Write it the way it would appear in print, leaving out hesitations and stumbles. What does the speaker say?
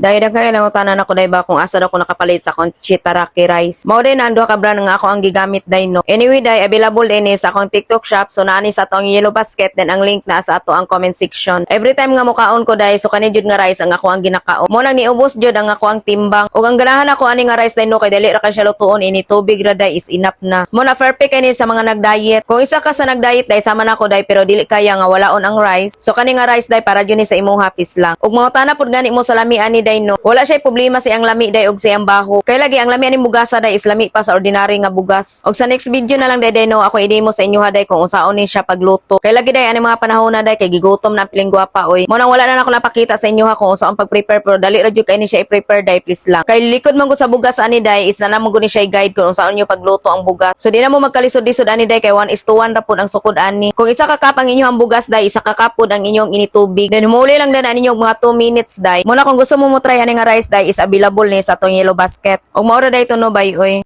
Dahil kay nangutana nako, day ba, kung asa daw ko nakapalit sa akong Shitaraki rice. Mao day na ang duha ka brand nga ako ang gigamit, day, no. Anyway, day, available din ni sa akong TikTok Shop, so naa ni sa atong yellow basket, then ang link na sa ato ang comment section. Every time nga mukaon ko, day, so kani jud nga rice ang ako ang ginakaon. Mo nang niubos jud ang ako ang timbang. Ug ang ganahan ako ani nga rice, day, no, kay dali ra kay siya lutuon, ini tubig ra, day, is enough na. Mo na perfect kay ni sa mga nag-diet. Kung isa ka sa nag-diet, day, sama nako, day, pero dili kaya nga walaon ang rice. So kani nga rice, day, para jud ni sa imuha please lang. Ug mangutana pud gani mo sa lami ani, day, no. Wala siya problema sa iyang lami, day, ug sa iyang baho. Kay lagi ang lami ani bugasa, day, is lami pa sa ordinary nga bugas. Og sa next video na lang, day, no, ako i-demo sa inyo ha, day, kung unsaon ni siya pagluto. Kay lagi, day, ani mga panahon na, day, kay gigutom na ang piling gwapa oy. Mo nang wala na nako napakita sa inyo ha kung unsaon pag-prepare, pero dali ra jud kay ni siya i-prepare, day, please lang. Kay likod man gud sa bugas ani, day, is na namo gud ni siya i-guide kung unsaon nyo pagluto ang bugas. So di na mo magkalisod-lisod ani, day, kay 1:1 ra pud ang sukod ani. Kung isa ka cup ang inyong bugas, day, isa ka cup pud ang inyong initubig. Then humuli lang din ani inyong mga 2 minutes, day. Mo na kung gusto mo mo try ani nga rice, day, is available ni sa atong yellow basket. Ug mao ra day to, no, bay oy.